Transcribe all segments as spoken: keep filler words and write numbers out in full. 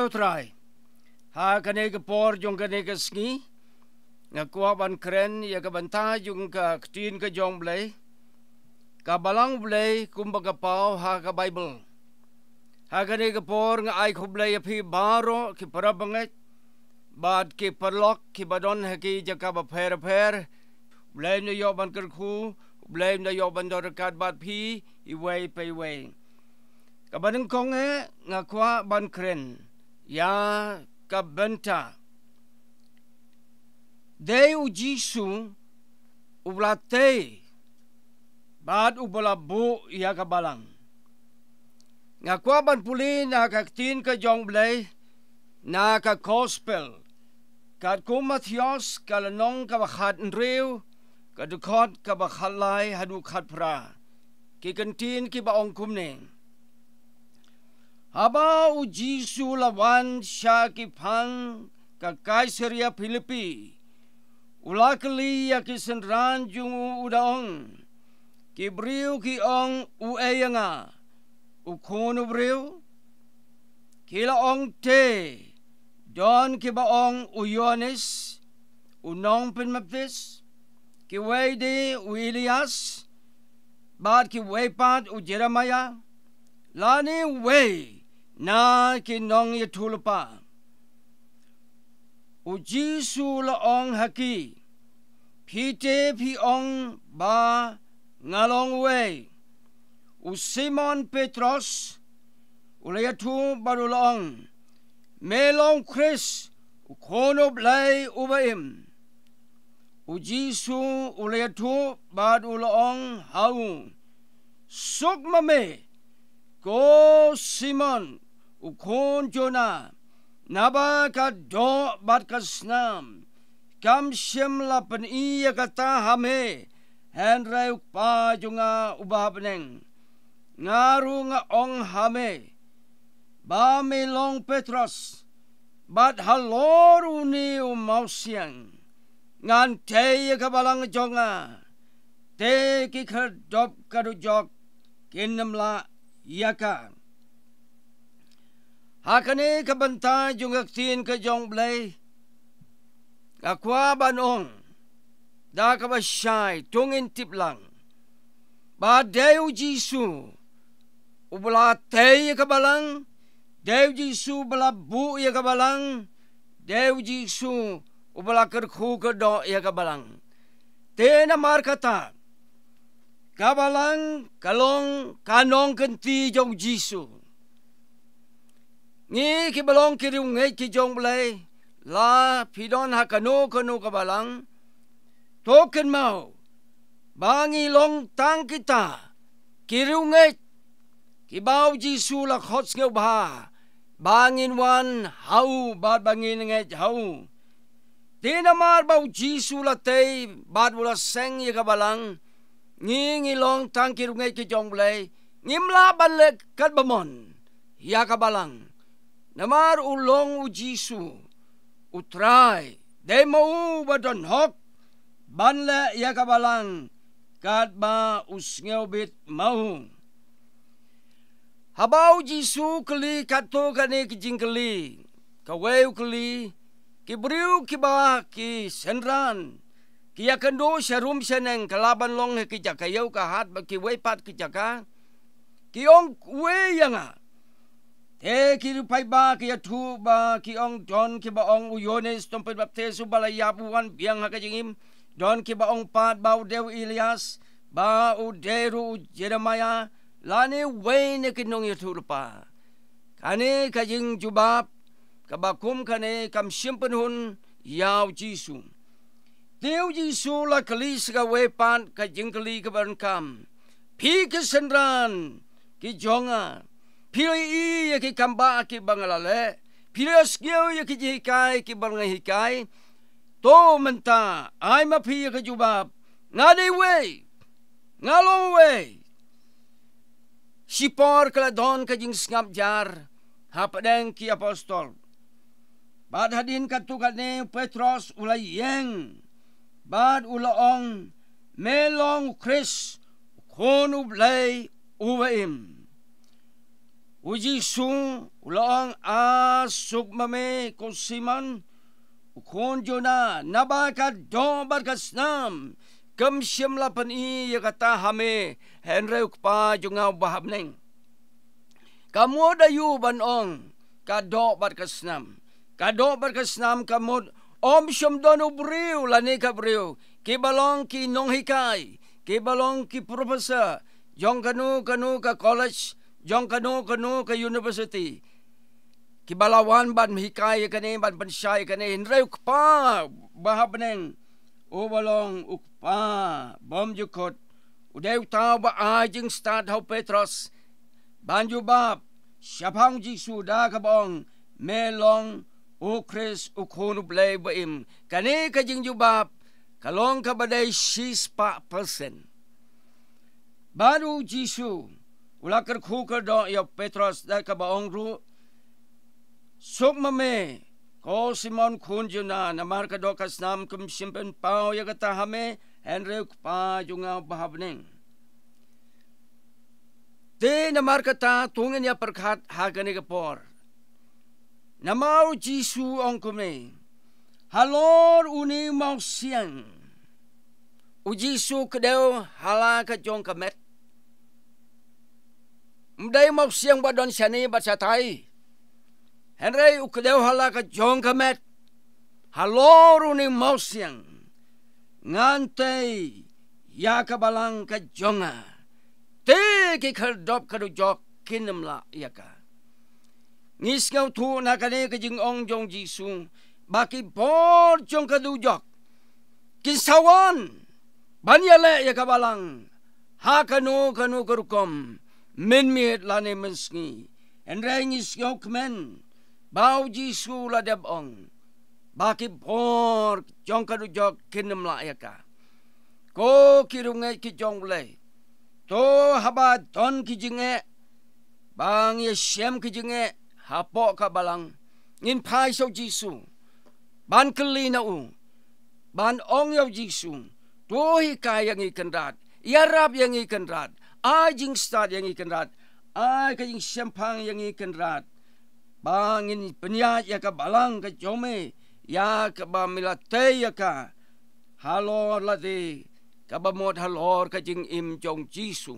Trai. Ha kane ka por jong kane ka sngi, nga kwah ban kren ïa ka bynta jong ka ktien ka jong Blei, ka balang Blei kumba ka paw ha ka Baibl. Ha kane ka por nga ai khublei ïa phi baroh ki para bangeit bad ki paralok kiba don ha ki jaka bapher bapher. Blei un ïoh ban kyrkhu, Blei un ïoh ban don ryngkat bad phi iwei pa iwei. Kaba nyngkong eh nga kwah ban kren ïa ka bynta dei u Jisu uba la tei bad uba la buh ïa ka balang. Nga kwah ban pule na ka ktien ka jong Blei, na ka Gospel katkum Mathaios, ka lynnong kaba khathynriew, ka dkhot kaba khatlai haduh khatphra. Ki kyntien kiba ong kumne: Haba u Jisu la wan sha ki phang ka Kaisaria Philipi, u la kylli ïa ki synran jong u, u da ong: Ki briew ki ong uei ïa nga, u Khun u briew? Ki la ong te, don kiba ong u Ïoannis u nongpynbaptis, kiwei de u Elias, bad kiwei pat u Jeremaïa, lane uwei na ki nongïathuhlypa. U Jisu u la ong ha ki: Phi te phi ong ba nga long uei? U Simon Petros u la ïathuh bad u la ong: Me long Khrist, u Khun u Blei uba im. U Jisu u la ïathuh bad u la ong ha u: Suk ma me, ko Simon u khun Jona, naba ka doh bad ka snam kam shym la pyni ïa kata ha me, hynrei u Kpa jong nga uba ha bneng. Nga ruh nga ong ha me ba me long Petros, bad halor une u mawsiang ngan tei ïa ka balang jong nga, te ki khyrdop ka dujok kin ym lah ïa ka. Ha kane ka bynta jong ka ktien ka jong Blei, nga kwah ban ong da kaba shai, to ngin tip lang ba dei u Jisu uba la tei ïa ka balang, dei u Jisu uba la buh ïa ka balang, dei u Jisu uba la kyrkhu kyrdoh ïa ka balang. Te namar kata, ka balang ka long ka nongkynti jong u Jisu. Ngi kiba long ki riewngeit ki jong Blei, la phi don ha kano kano ka balang, to kynmaw ba ngi long tang kita ki riewngeit kiba u Jisu la khot sngewbha ba ngin wan ha u bad ba ngin ngeit ha u. Te namar ba u Jisu la tei bad u la seng ïa ka balang, ngi ngi long tang ki riewngeit ki jong Blei, ngim lah ban leh katba mon ïa ka balang. Namar u long u Jisu u Trai, dei ma u ba don hok ban leh ïa ka balang katba u sngewbit ma u. Haba u Jisu u kylli katto katne ki jingkylli, kawei u kylli, ki briew kiba ki synran ki ïakynduh sharum shaneng, ka lah ban long ha ki jaka ïew ka hat bad kiwei pat ki jaka, ki ong uei ïa nga? Te ki riewpaidbah ki ïathuh ba ki ong, don kiba ong u Ïoannis nongpynbaptis uba la ïap u wan biang ha ka jingim, don kiba ong pat ba u dei u Elias, ba u dei ruh u Jeremaïa, lane uwei na ki nongïathuhlypa. Kane ka jingjubab kaba kum kane kam shym pynhun ïa u Jisu. Te u Jisu u la kylli sa kawei pat ka jingkylli kaba donkam: Phi ki synran ki jong nga, phi la ïohi ïa ki kambah kiba nga la leh, phi la sngew ïa ki jinghikai kiba nga hikai. To mynta ai ma phi ïa ka jubab, nga dei uwei? Nga long uwei? Shipor ka la don ka jingsngap jar hapdeng ki apostol. Bad hadien katto katne u Petros u la ïeng bad u la ong: Me long u Khrist, u Khun u Blei uba im. U Jisu u la ong, "A suk ma me, ko Simon, u khun Jona, naba ka doh bad ka snam kam shym la pyni ïa kata ha me, hynrei u Kpa jong nga uba ha bneng." Ka mut aïu ban ong ka doh bad ka snam? Ka doh bad ka snam ka mut ym shym don u briew lane ka briew, kiba long ki nonghikai, kiba long ki professor jong kano kano ka college, jong kano kano ka university, kiba la wan ban hikai ïa kane, ban pynshai ïa kane, hynrei u Kpa ba ha bneng, uba long u Kpa bymjukut, u dei uta uba ai jingstad ha u Petros ban jubab shaphang u Jisu da kaba ong, "Me long u Khrist, u Khun u Blei ba im." Kane ka jingjubab ka long kaba dei shispah percent. Bad u Jisu u la kyrkhu kyrdoh ïa u Petros da kaba ong ruh, "Suk ma me, ko Simon khun Jona, namar ka doh ka snam kam shym pynpaw ïa kata ha me, hynrei u Kpa jong nga uba ha bneng." Te namar kata to ngin ïa pyrkhat ha kane ka por. Namar u Jisu u ong kumne, halor une u mawsiang, u Jisu u kdew ha la ka jong ka met. Ym dei mawsiang ba don shane bad shatai, hynrei u kdew ha la ka jong ka met. Halor une u mawsiang ngan tei ïa ka balang ka jong nga, te ki khyrdop ka dujok kin ym lah ïa ka. Ngi sngewthuh na kane ka jingong jong u Jisu ba ki bor jong ka dujok kin sa wan ban ïaleh ïa ka balang ha kano kano ka rukom, mynmiet lane mynsngi. Hynrei ngi sngewkmen ba u Jisu u la dep ong ba ki bor jong ka dujok kin ym lah ïa ka. Ko ki riewngeit ki jong U Blei, to haba don ki jingeh, ba ngi ïashem ki jingeh hapoh ka balang, ngin phai sha u Jisu ban kylli na u, ban ong ïa u Jisu, to hikai ïa ngi Kynrad, ïarap ïa ngi Kynrad, ai jingstad ïa ngi Kynrad, ai ka jingshemphang ïa ngi Kynrad, ba ngin pynïaid ïa ka balang ka jong me, ïa kaba me la tei ïa ka halor lade, kaba mut halor ka jingim jong u Jisu.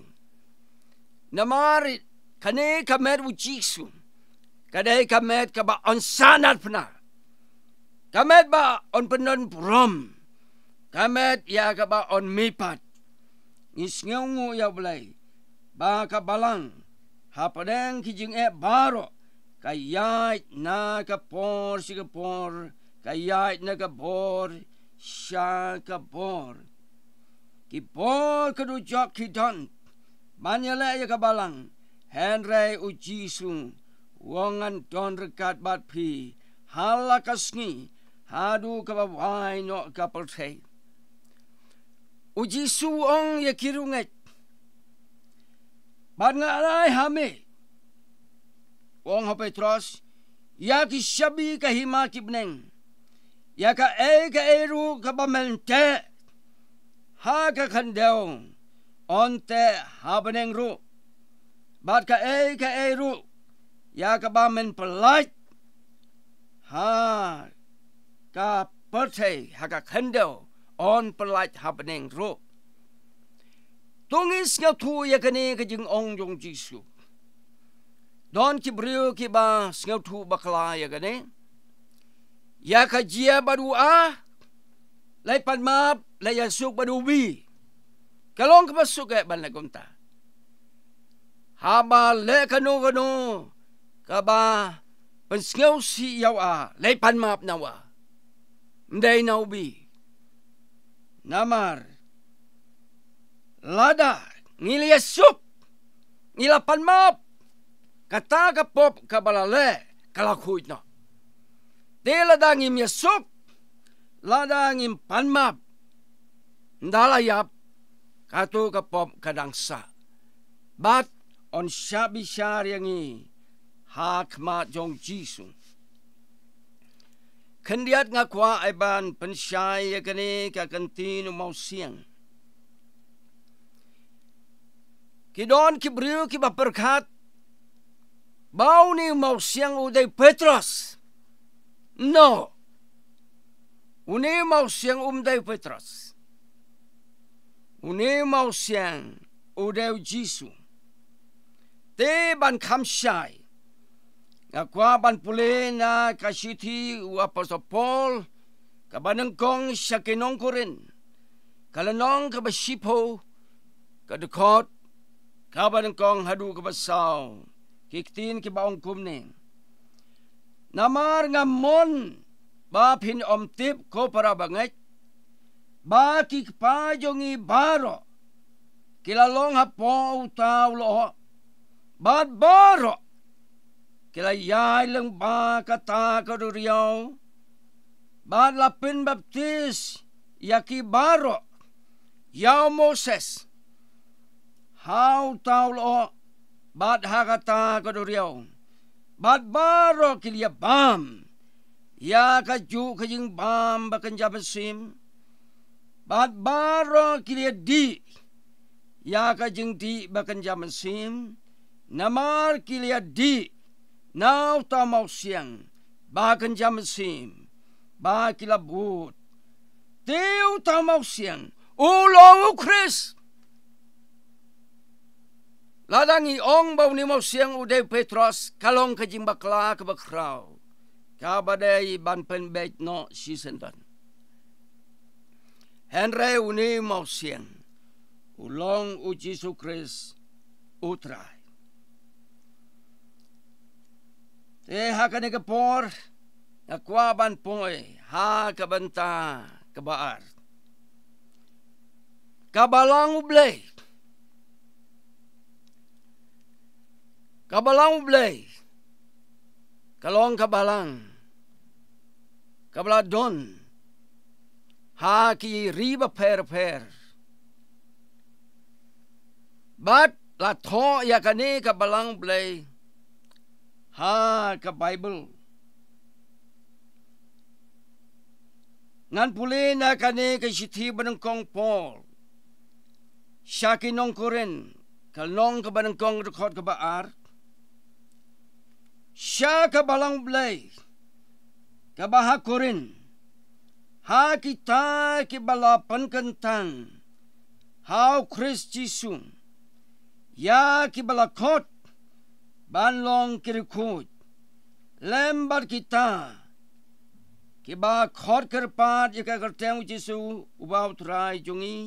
Namar kane ka met u Jisu ka dei ka met kaba yn sah nadphna, ka met ba yn pyndonburom, ka met ïa kaba yn mihpat. Ngi sngewnguh ïa U Blei ba ka balang, hapdeng ki jingeh baroh, ka ïaid na ka por sha ka por, ka ïaid na ka bor sha ka bor. Ki bor ka dujok ki don ban ïaleh ïa ka balang, hynrei u Jisu u ong, ngan don ryngkat bad phi ha la ka sngi, haduh kaba wai noh ka pyrthei. U Jisu u ong ïa ki riewngeit, bad nga ai ha me, u ong ha u Petros, ïa ki shabi ka hima ki bneng. Ïa kaei kaei ruh kaba men teh ha ka khyndew, yn teh ha bneng ruh. Bad kaei kaei ruh ïa kaba men pyllait ha ka pyrthei, ha ka khyndew, yn pyllait ha bneng ruh. To ngin sngewthuh ïa kane ka jingong jong u Jisu. Don ki briew kiba sngewthuh bakla ïa kane. Ïa ka jia bad u A, leit pan map, leit ïasuk bad u B. Ka long kaba suk eh ban leh kumta. Haba leh kano kano kaba pynsngewsih ïa u A, leit pan map na u A, ym dei na u B. Namar lada ngi la ïasuk, ngi la pan map, kata ka pop kaba la leh ka la khuid noh. Te lada ngim ïasuk, lada ngim pan map, ynda la ïap, kato ka pop ka dang sah, bad yn shah bishar ïa ngi ha khmat jong u Jisu. Khyndiat nga kwah ai ban pynshai ïa kane ka kyntien u mawsiang. Ki don ki briew kiba pyrkhat ba une u mawsiang u dei Petros. No. Une u mawsiang um dei Petros. Une u mawsiang u dei u Jisu. Te ban kham shai, nga kwah ban pule na ka shithi u Apostol Paul, kaba nyngkong sha ki nong Korinth, ka lynnong kaba shiphew, ka dkhot kaba nyngkong haduh kaba saw. Ki ktien kiba ong kumne: Namar nga mon ba phin ym tip, ko para bangeit, ba ki kpa jong ngi baroh ki la long hapoh uta u lyoh, bad baroh ki la ïaid lyngba kata ka duriaw, bad la pynbaptis ïa ki baroh ïa u Moses ha uta u lyoh bad ha kata ka duriaw, bad baroh ki la ïabam ïa kajuh ka jingbam ba kynja mynsiem, bad baroh ki la ïadih ïa ka jingdih ba kynja mynsiem, namar ki la ïadih na uta u mawsiang ba kynja mynsiem, ba ki la bud. Te uta u mawsiang u long u Khrist. Lada ngi ong ba une u mawsiang u dei Petros, ka long ka jingbakla kaba khraw, kaba dei ban pynbeit noh shisyndon. Hynrei une u mawsiang u long u Jisu Khrist u Trai. Te ha kane ka por nga kwah ban poi ha ka bynta kaba ar. Ka balang U Blei. Ka balang U Blei ka long ka balang kaba la don ha ki ri bapher bapher. Bad la thoh ïa kane ka balang U Blei ha ka Baibl. Ngan pule na kane ka shithi ba nyngkong Paul sha ki nong Korinth, ka lynnong kaba nyngkong, dkhot kaba ar. Sha ka balang U Blei kaba ha Korinth, ha kita kiba la pynkyntang ha u Khrist Jisu, ïa kiba la khot ban long ki riewkhuid, lem bad kita kiba khot kyrpad ïa ka kyrteng u Jisu uba u Trai jong ngi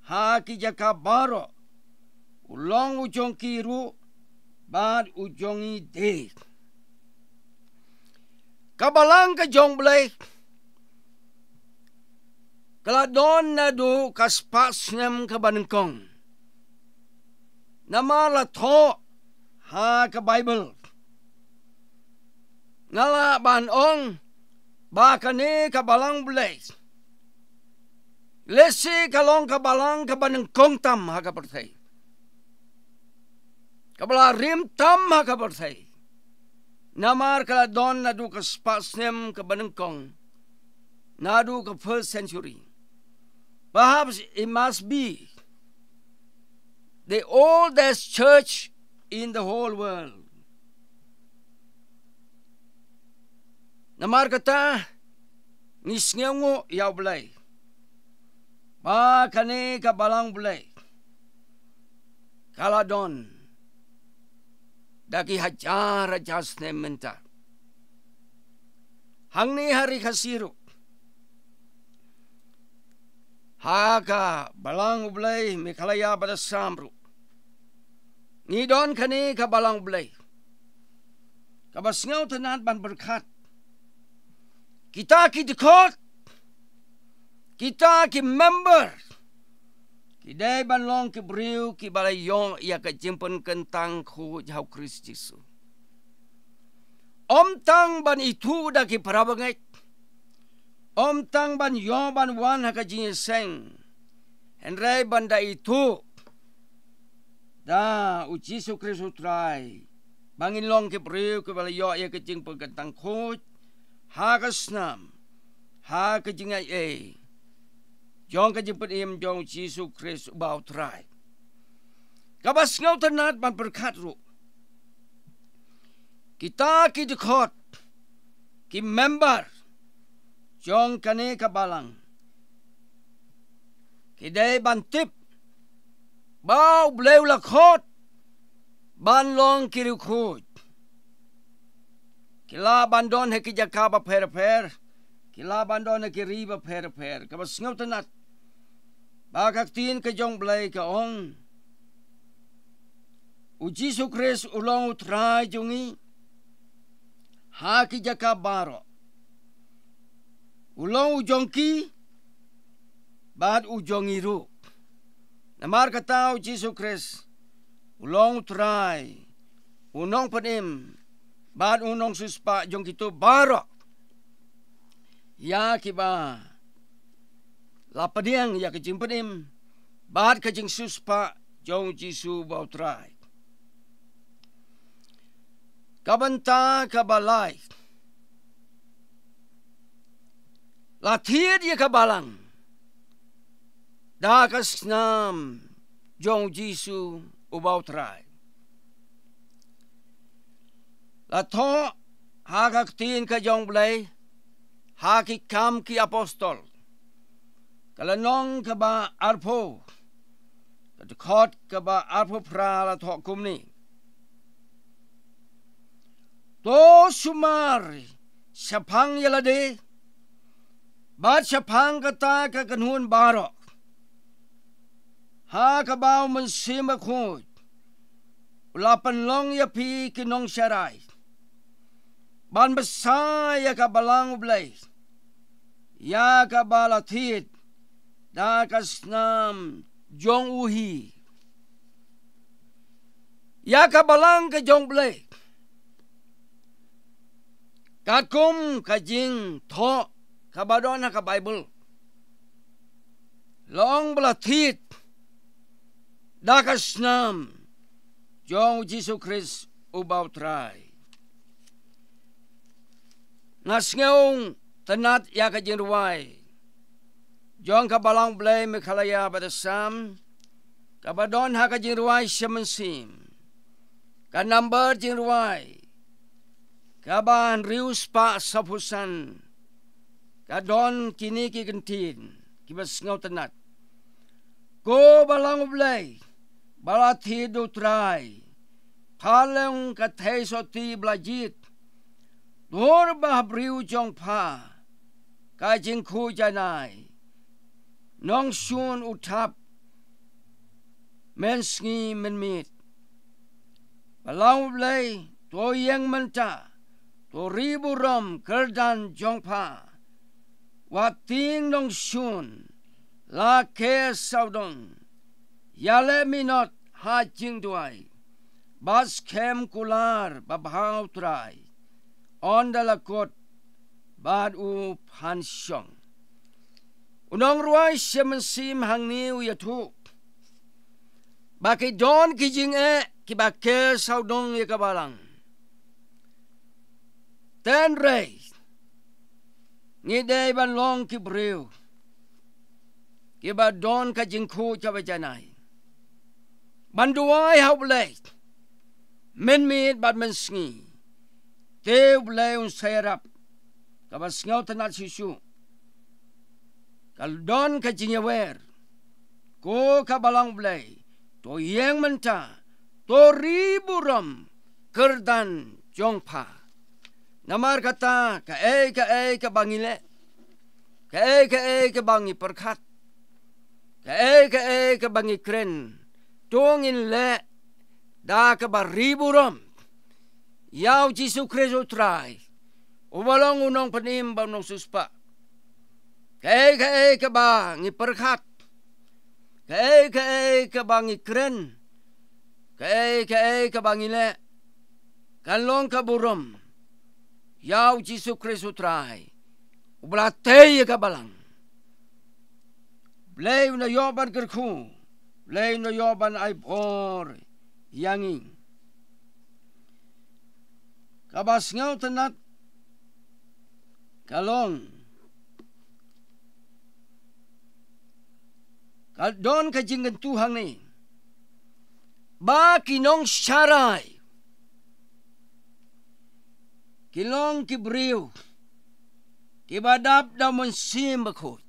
ha ki jaka baroh. U long u jong ki ruh bad u jong ngi de. Ka balang ka jong U Blei ka la don naduh ka spah snem kaba nyngkong. Namar la thoh ha ka Baibl. Nga lah ban ong ba kane ka balang U Blei, lehse ka long ka balang kaba nyngkong tam ha ka pyrthei, kaba la rim tam ha ka pyrthei. Namar ka la don naduh ka spah snem kaba nyngkong, naduh ka first century. Perhaps it must be the oldest church in the whole world. Namar kata, ngi sngewnguh ïa U Blei ba kane ka balang U Blei ka la don da ki hajar hajar snem mynta. Hangne ha ri Khasi ruh, ha ka balang U Blei Meghalaya bad Assam ruh, ngi don kane ka balang U Blei kaba sngewtynnat ban pyrkhat. Kita ki dkhot, kita ki member, ki dei ban long ki briew kiba la ïoh ïa ka jingpynkyntang khuid ha u Khrist Jisu. Ym tang ban ithuh da ki para bangeit, ym tang ban ïoh ban wan ha ka jingïaseng, hynrei ban da ithuh da u Jisu Khrist u Trai, ba ngin long ki briew kiba la ïoh ïa ka jingpynkyntang khuid ha ka snam, ha ka jingaiei jong ka jingpynim jong u Jisu Khrist uba u Trai. Kaba sngewtynnat ban pyrkhat ruh, Kita ki dkhot, ki member jong kane ka balang, ki dei ban tip ba U Blei u la khot ban long ki riewkhuid. Ki lah ban don ha ki jaka bapher bapher, ki lah ban don ha ki ri bapher bapher. Kaba sngewtynnat ba ka ktien ka jong U Blei ka ong, U Jisu Khrist u long U Trai jong ngi ha ki jaka baroh. U long u jong ki bad u jong ngi ruh. Namar kata U Jisu Khrist u long U Trai, u Nongpynim bad u Nongsiewspah jong kito baroh, ïa kiba la pdiang ïa ka jingpynim bad ka jingsiewspah jong U Jisu ba U Trai. Ka bynta kaba lai, la thied ïa ka balang da ka snam jong U Jisu uba U Trai. La thoh ha ka ktien ka jong U Blei ha Ki Kam ki Apostol, ka lynnong kaba arphew, ka dkhot kaba arphew phra, la thoh kumne: To sumar shaphang ïa lade bad shaphang kata ka kynhun baroh, ha kaba U Mynsiem Bakhuid u la pynlong ïa phi ki nongsharai, ban bsa ïa ka balang U Blei, ïa kaba la thied da ka snam jong u hi. Ïa ka balang ka jong U Blei, katkum ka jingthoh kaba don ha ka Baibl, la ong ba la thied da ka snam jong U Jisu Khrist uba U Trai. Nga sngewtynnat ïa ka jingrwai jong ka balang U Blei Meghalaya bad Assam, kaba don ha ka jingrwai Sha Mynsiem, ka nambar jingrwai kaba hynriew spah sawphew san, ka don kine ki kyntien kiba sngewtynnat: Ko balang U Blei ba la thied da U Trai, pha long ka theisotti ba la jied. Dur ba ha briew jong pha ka jingkhuid janai, nongshun u thap mynsngi mynmiet. Balang U Blei, to ïeng mynta, to ri burom kyrdan jong pha. Wat tieng nongshun, la ker sawdong, ïaleh minot ha jingduwai, bad skhem kular ba bha U Trai, ynda la kut bad u phan shong. U nongrwai Sha Mynsiem hangne u ïathuh ba ki don ki jingeh kiba ker sawdong ïa ka balang. Hynrei ngi dei ban long ki briew kiba don ka jingkhuid kaba janai, ban duwai ha U Blei mynmiet bad mynsngi. Te U Blei un sa ïarap. Kaba sngewtynnat shisha, ka don ka jingïawer: Ko ka balang U Blei, to ïeng mynta, to ri burom kyrdan jong pha. Namar kata, kaei kaei kaba ngi leh, kaei kaei kaba ngi pyrkhat, kaei kaei kaba ngi kren, to ngin leh da kaba ri burom ïa U Jisu Khrist U Trai, uba long U Nongpynim bad U Nongsiewspah. Kaei kaei kaba ngi pyrkhat, kaei kaei kaba ngi kren, kaei kaei kaba ngi leh, kan long ka burom ïa U Jisu Khrist U Trai, uba la tei ïa ka balang. U Blei un ïoh ban kyrkhu, U Blei un ïoh ban ai bor ïa ngi. Kaba sngewtynnat ka long, ka don ka jingkyntu hangne ba ki nongsharai ki long ki briew kiba dap da u Mynsiem Bakhuid.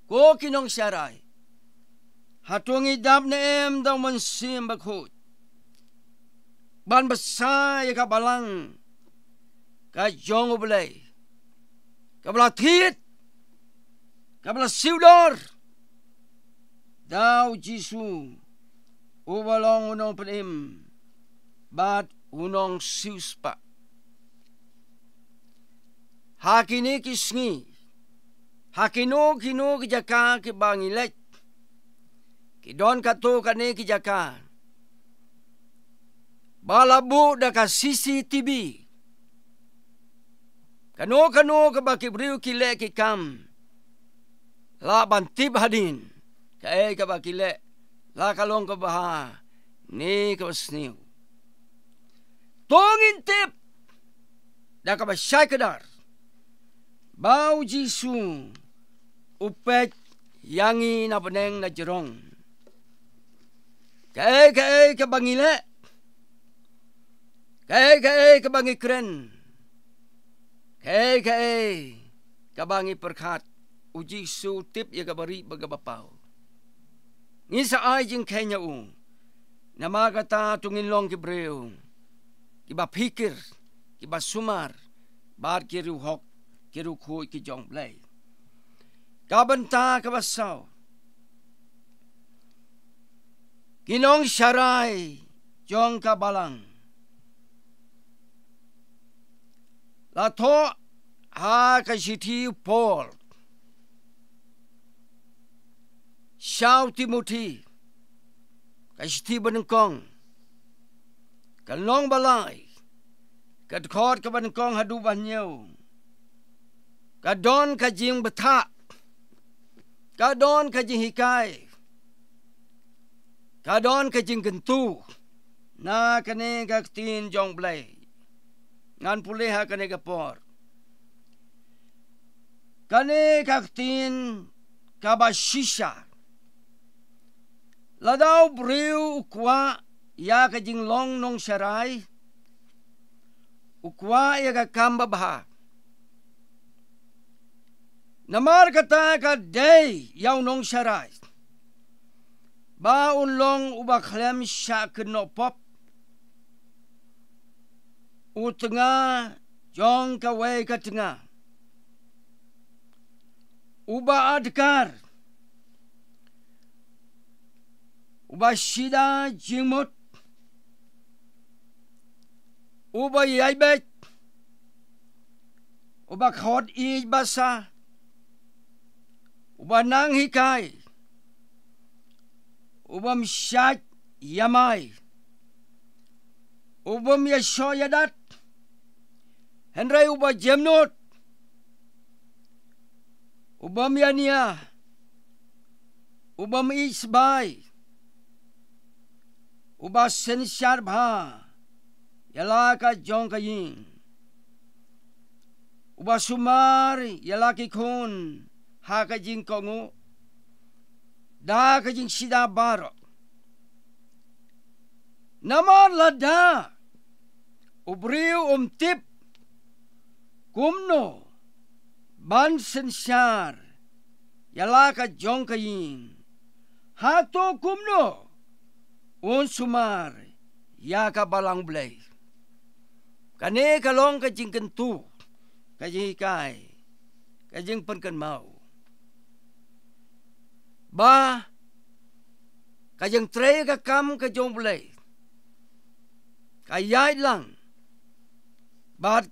Ko ki nongsharai, hato ngi dap ne em da u Mynsiem Bakhuid ban bsa ïa ka balang ka jong U Blei, kaba la thied, kaba la siewdor da U Jisu, uba long u Nongpynim bad u Nongsiewspah. Ha kine ki sngi, ha kino kino ki jaka kiba ngi leit, ki don katto katne ki jaka ba la buh da ka C C T V. Kano kano kaba ki briew ki leh ki kam, lah ban tip hadien kaei kaba ki leh, la ka long kaba bha ne kaba sniew. To ngin tip da kaba shai kdar ba U Jisu u peit ïa ngi na bneng na jrong. Kaei kaei kaba ngi leh, kaei kaei kaba ngi kren, kaei kaei kaba ngi pyrkhat, U Jisu u tip ïa kaba rieh bad kaba paw. Ngin sa ai jingkheiñ ïa u. Namar kata to ngin long ki briew kiba phikir, kiba sumar bad ki riewhok, ki riewkhuid ki jong U Blei. Ka bynta kaba saw, ki nongsharai jong ka balang. La thoh ha ka shithi u Paul sha u Timothi, ka shithi banyngkong, ka lynnong ba lai, ka dkhot kaba nyngkong haduh ba hynñiew. Ka don ka jingbthah, ka don ka jinghikai, ka don ka jingkyntu na kane ka ktien jong U Blei. Ngan pule ha kane ka por. Kane ka ktien kaba shisha. Lada u briew u kwah ïa ka jinglong nongsharai, u kwah ïa ka kam babha. Namar kata ka dei ïa u nongsharai ba un long uba khlem shah kynnoh pop, u tnga jong kawei ka tnga, uba adkar, uba shida jingmut, uba ïaibeit, uba khot ïeit basa, uba nang hikai, ubym shait ïamai, ubym ïashoh ïadat, hynrei uba jemnud, ubym ïania, ubym ïeit sbai, uba synshar bha ïa la ka jong ka ïing, uba sumar ïa la ki khun ha ka jingkohnguh da ka jingshida baroh. Namar lada u briew um tip kumno ban synshar ïa la ka jong ka ïing, hato kumno un sumar ïa ka balang Blei? Kane ka long ka jingkyntu, ka jinghikai, ka jingpynkynmaw ba ka jingtrei ka kam ka jong U Blei ka ïaid lang bad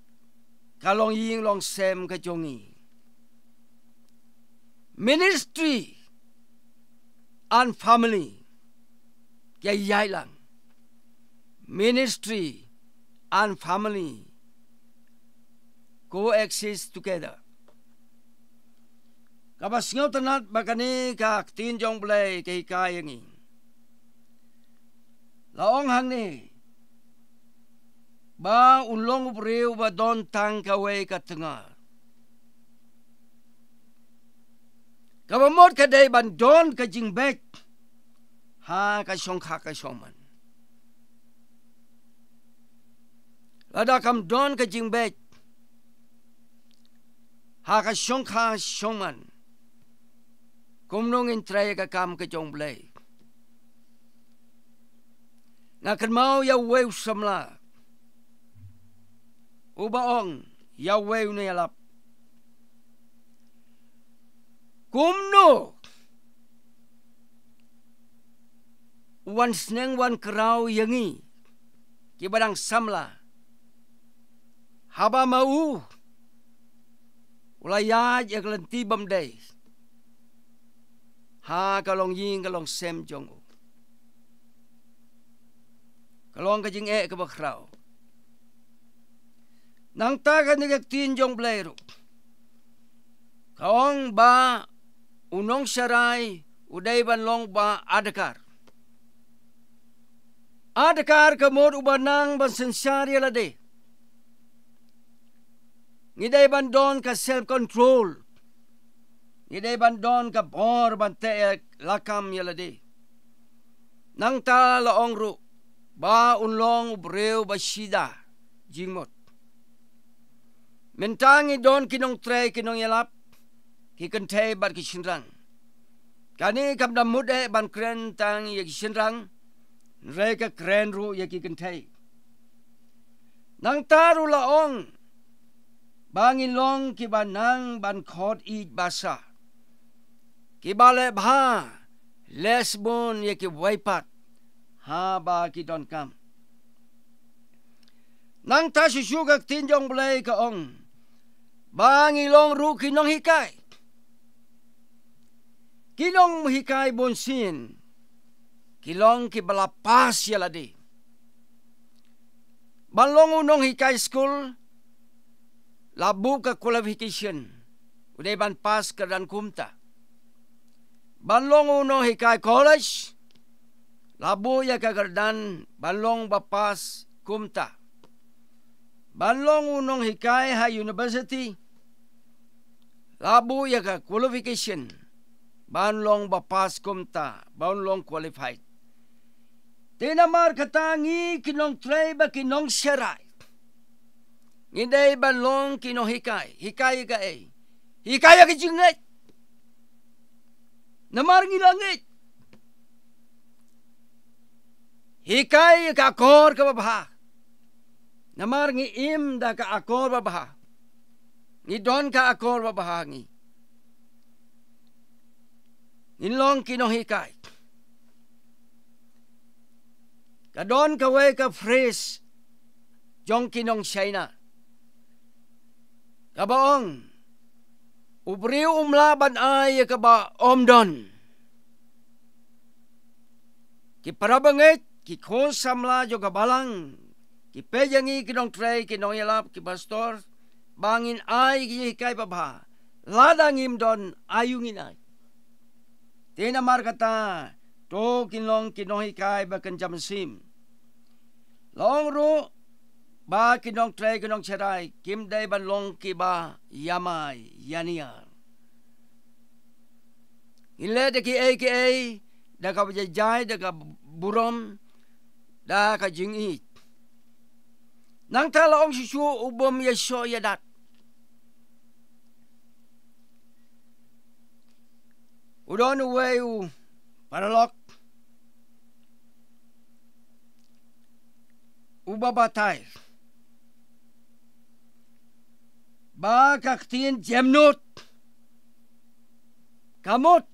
ka longïing longsem ka jong ngi. Ministry and family ki ïaid lang. Ministry and family coexist together. Kaba sngewtynnat ba kane ka ktien jong U Blei ka hikai ïa ngi. La ong hangne ba un long u briew ba don tang kawei ka tnga. Kaba mut ka dei ban don ka jingbeit ha ka shongkha ka shongman. Lada kam don ka jingbeit ha ka shongkha shongman, kumno ngin trei ka kam ka jong Blei? Nga kynmaw ïa uwei u samla uba ong ïa uwei u nongïalap, kumno u wan sneng wan kraw ïa ngi kiba dang samla, haba ma u u la ïaid ïa ka lynti bymdei ha ka longïing ka longsem jong u. Ka long ka jingeh kaba khraw. Nangta kane ka ktien jong Blei ruh ka ong ba u nongsharai u dei ban long ba adkar. Adkar ka mut uba nang ban synshar ïa lade. Ngi dei ban don ka self control. Ngi dei ban don ka bor ban teh lakam ïa lade. Nangta la ong ruh ba un long u briew ba shida jingmut. Mynta ngi don ki nongtrei ki nongïalap, ki kynthei bad ki shynrang. Kane kam da mut eh ban kren tang ïa ki shynrang, hynrei ka kren ruh ïa ki kynthei. Nangta ruh la ong ba ngin long kiba nang ban khot ïeit basa, kiba leh bha, leh sbun ïa kiwei pat haba ki donkam. Nangta shuh shuh ka ktien jong Blei ka ong ba ngi long ruh ki nonghikai. Ki nonghikai bunsien ki long kiba la pass ïa lade. Ban long u nonghikai skul la buh ka qualification, u dei ban pass kyrdan kumta. Ban long u nonghikai college la buh ïa ka kyrdan ban long ba pass kumta. Ban long u nonghikai ha university la buh ïa ka qualification ban long ba pass kumta, ban long qualified. Te namar kata ngi ki nongtrei bad ki nongsharai ngi dei ban long ki nonghikai. Hikai ïa kaei? Hikai ïa ka jingngeit. Namar ngi la ngeit. Hikai ïa ka akor kaba bha. Namar ngi im da ka akor ba bha. Ngi don ka akor ba bha ngi. Ngin long ki nonghikai. Ka don kawei ka phrase jong ki nong China kaba ong, u briew um lah ban ai ïa kaba um don. Ki para bangeit, ki khun samla jong ka balang, ki peit ïa ngi ki nongtrei, ki nongïalap, ki pastor, ba ngin ai ki jinghikai ba bha. Lada ngim don, aïu ngin ai? Te namar kata, to kin long ki nonghikai ba kynja mynsiem. La ong ruh ba ki nongtrei ki nongsharai kim dei ban long kiba ïamai ïaniar. Ngin leh da kiei kiei da kaba jai, da ka burom, da ka jingïeit. Nangta la ong shisha u bym ïashoh ïadat. U don uwei u paralok uba batai ba ka ktien jem nud ka mut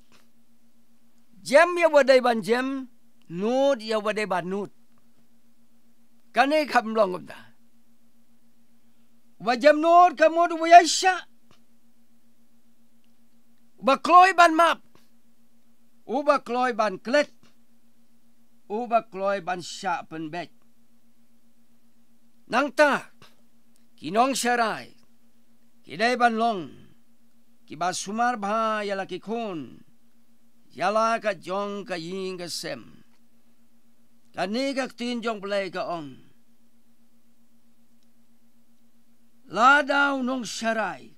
jem ïa wa dei ban jem, nud ïa wa dei ban nud. Kane kam long kumta. Uba jem nud ka mut uba ïaishah, uba kloi ban map, uba kloi ban klet, uba kloi ban shah pynbeit. Nangta ki nongsharai ki dei ban long kiba sumar bha ïa la ki khun ïa la ka jong ka ïing ka sem. Kane ka ktien jong Blei ka ong, lada u nongsharai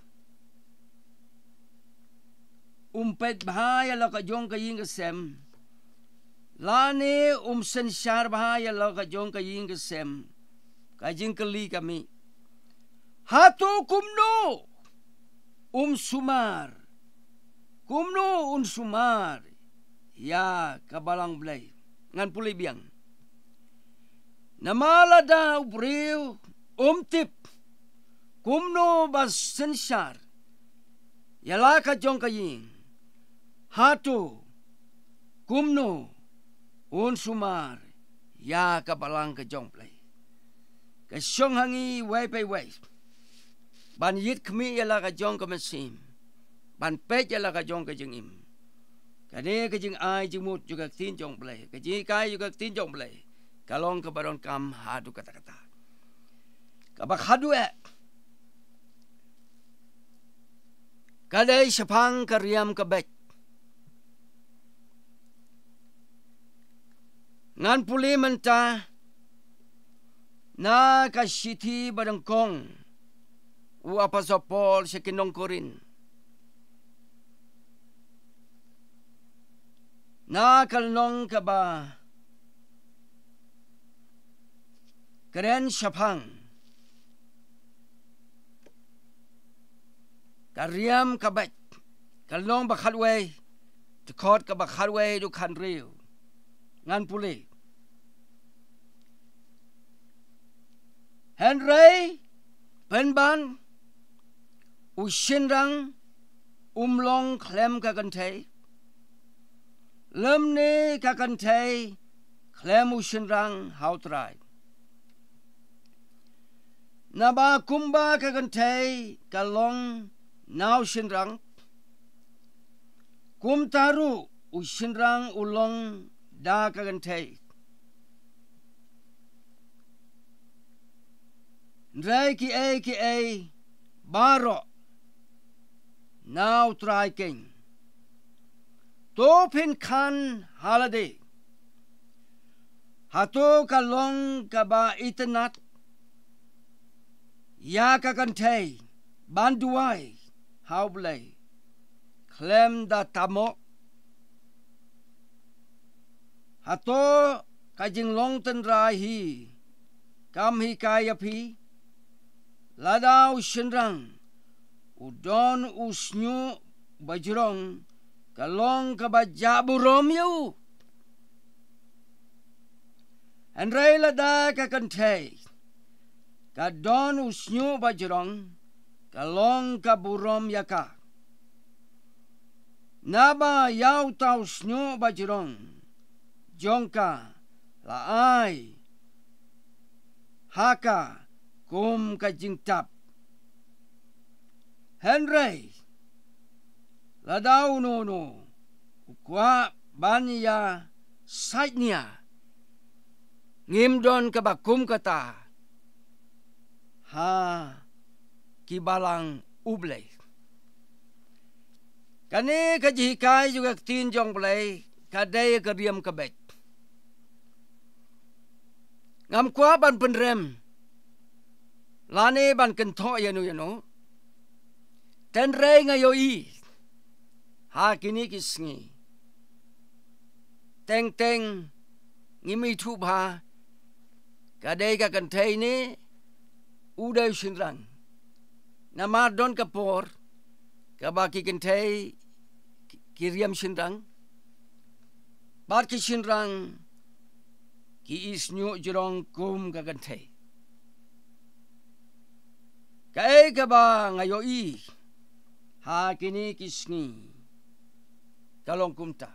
um peit bha ïa la ka jong ka ïing ka sem, lane um synshar bha ïa la ka jong ka ïing ka sem, Ka jingkylli ka mih. Hato kumno um sumar? Kumno un sumar ïa ka balang Blei? Ngan pule biang. Namar lada u briew um tip kumno ban synshar ïa la ka jong ka ïing, hato kumno un sumar ïa ka balang ka jong Blei? Ka shong ha ngi wei pa wei ban ïit khmih ïa la ka jong ka mynsiem, ban peit ïa la ka jong ka jingim. Kane ka jingai jingmut jong ka ktien jong Blei, ka jinghikai jong ka ktien jong Blei, ka long kaba donkam haduh katta katta. Kaba khadduh eh, ka dei shaphang ka riam ka beit. Ngan pule mynta na ka shithi ba nyngkong u Apostol Paul sha ki nong Korinth, na ka lynnong kaba kren shaphang ka riam ka beit, ka lynnong ba khatwei, dkhot kaba khatwei haduh khathynriew. Ngan pule. Hynrei pynban u shynrang um long khlem ka kynthei, lymne ka kynthei khlem u shynrang ha U Trai. Naba kumba ka kynthei ka long na u shynrang, kumta ruh u shynrang u long da ka kynthei. Hynrei kiei kiei baroh na U Trai keiñ. To phin khan ha lade, hato ka long kaba itynnad ïa ka kynthei ban duwai ha U Blei khlem da tap mo? Hato ka jinglong tynrai hi kam hikai ïa phi? Lada u shynrang u don u shñiuh bajrong, ka long kaba jah burom ïa u. Hynrei lada ka kynthei ka don u shñiuh bajrong, ka long ka burom ïa ka. Naba ïa uta u shñiuh bajrong jong ka la ai ha ka kum ka jingtap. Hynrei lada uno uno u kwah ban ïa sait nia, ngim don kaba kum kata ha ki balang U Blei. Kane ka jinghikai jong ka ktien jong U Blei ka dei ka riam ka beit. Ngam kwah ban pynrem lane ban kynthoh ïano ïano. Hynrei nga ïohi ha kine ki sngi, teng teng ngim ithuh bha ka dei ka kynthei ne u dei u shynrang. Namar don ka por kaba ki kynthei ki, ki riam shynrang, bad ki shynrang ki ïohsngew jrong kum ka kynthei. Kaei kaba nga ïohi ha kine ki sngi ka long kumta.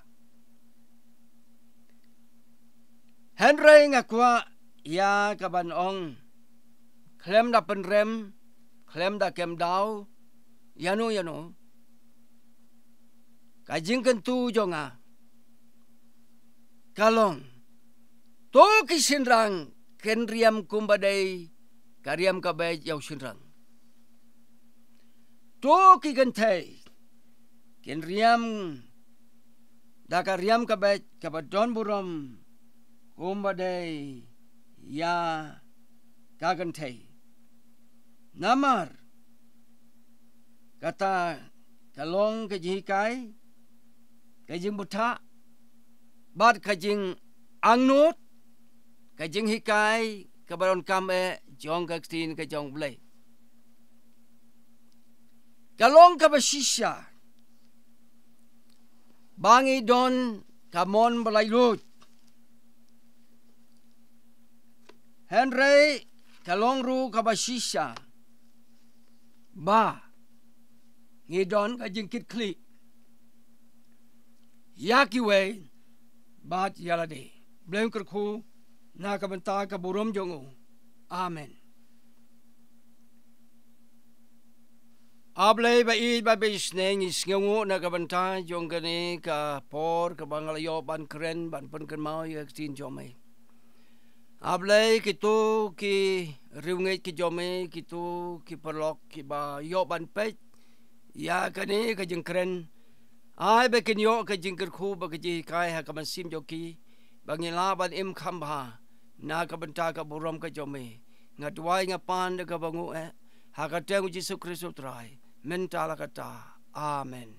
Hynrei nga kwah ïa kaban ong, khlem da pynrem, khlem da kem daw ïano ïano, ka jingkyntu jong nga ka long, to ki shynrang kin riam kumba dei ka riam ka beit ïa u shynrang. To ki kynthei kin riam da ka riam ka beit kaba don burom kumba dei ïa ka kynthei. Namar kata ka long ka jinghikai, ka jingbthah bad ka jingangnud, ka jinghikai kaba donkam eh jong ka ktien ka jong U Blei. Ka long kaba shisha ba ngi don ka mon ba laitluid. Hynrei ka long ruh kaba shisha ba ngi don ka jingkitkhlieh ïa kiwei bad ïa lade. Blei un kyrkhu na ka bynta ka burom jong u. Amen. A Blei ba ïeit bad ba isynei, ngi sngewnguh na ka bynta jong kane ka por kaba nga la ïoh ban kren ban pynkynmaw ïa ka ktien jong me. A Blei, kito ki riewngeit ki jong me, kito ki paralok kiba ïoh ban peit ïa kane ka jingkren, ai ba kin ïoh ka jingkyrkhu bad ka jinghikai ha ka mynsiem jong ki, ba ngin lah ban im kham bha na ka bynta ka burom ka jong me. Nga duwai, nga pan da kaba nguh eh ha ka kyrteng U Jisu Khrist U Trai, mynta la katta. Amen.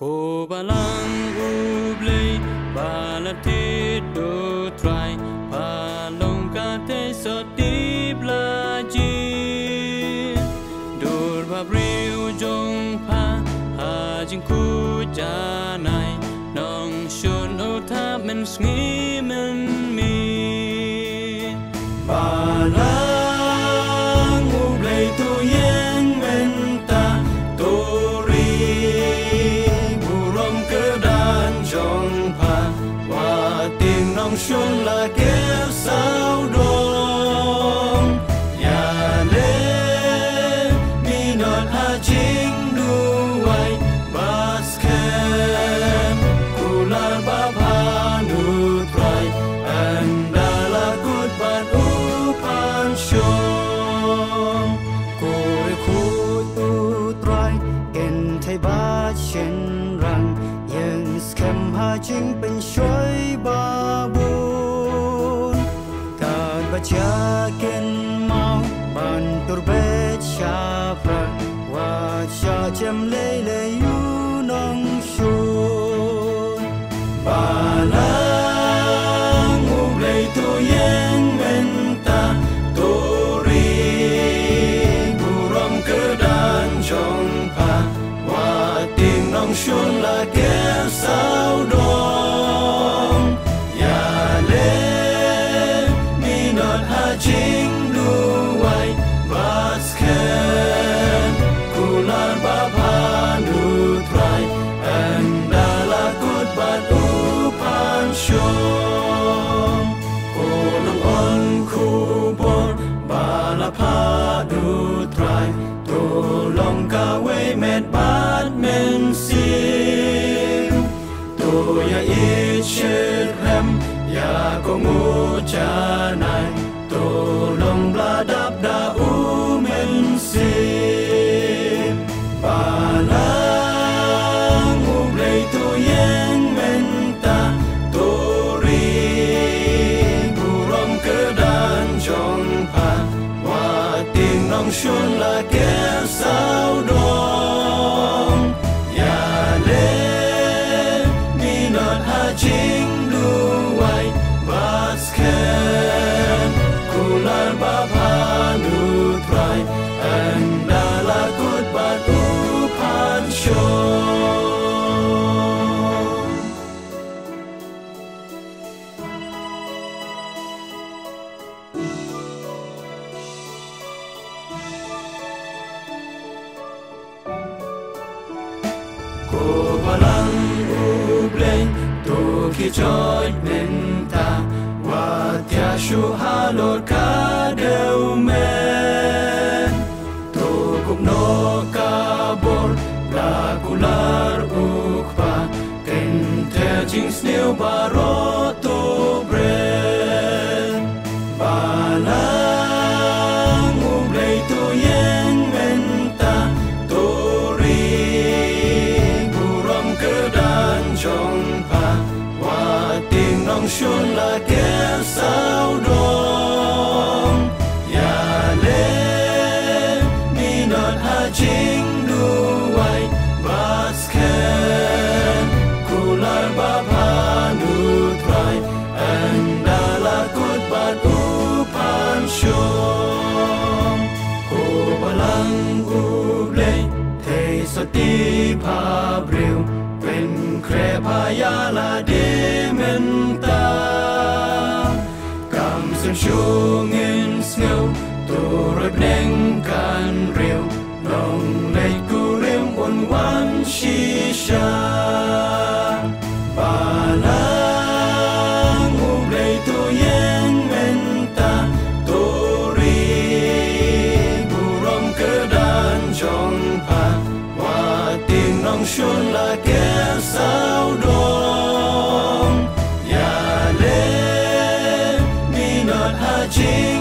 Ko Balang U Blei ba la tied, U Trai, ba long ka tei sot tip la jin. Dur ba briew jong pha ha jingkhuid janai, nongshun u thap mynsngi mynmiet. Balang U Blei, to ïeng mynta, to ri burom kyrdan jong pha, wat tieng nongshun la kiew sawdong. Ïaleh minot ha jingduwai bad skhem, kular ba phan, U Trai, ynda la kut bad u phan shong. Ko riewkhuid, U Trai, kynthei bad shynrang, ïeng skhem ha jingpynshoi babun. Katba jia kynmaw ban tur beit shaphrang, wat shah jem lei lei, u nongshun. Balang U Blei, to ïeng mynta, to ri burom kyrdan jong pha, wat tieng nongshun la kiew sawdong. Ïaleh minot ha jingduwai bad skhem, kular ba phan, U Trai, ynda la kut bad u phan shong. Ko nongon khubor ba la phah, U Trai, to long kawei met bad mynsiem. To ïa ïeit shitrhem ïa ka nguh janai, to long ba la dap da U Mynsiem. Balang U Blei, to ïeng mynta, to ri burom kyrdan jong pha, wat tieng nongshun la kiew sawdong. Ïaleh minot ha jingduwai bad skhem, kular ba phan, U Trai, ynda la kut bad u phan shong. Ko Balang U Blei, to kyrjoit mynta, wat ïa shu halor ka dewmen. To kup noh ka bor, ba la kular U Kpa, kynthei jingsniew baroh to bret. Ba Shun la ke sawdong. Ïaleh minot ha jingduwai bad skhem. Kular ba phan U Trai, ynda la kut bad u pynshong. Ko Balang U Blei, thei sotti pha briew, pynkhreh pha ïa lade mynta. Kam sngewsih ngin sngew, to roi bneng kan riew, nongleit kurim un wan shisha. Balang U Blei, to ïeng mynta, to ri burom kyrdan jong pha. Wat tieng nongshun la ke sawdong. Ïaleh minot ha jing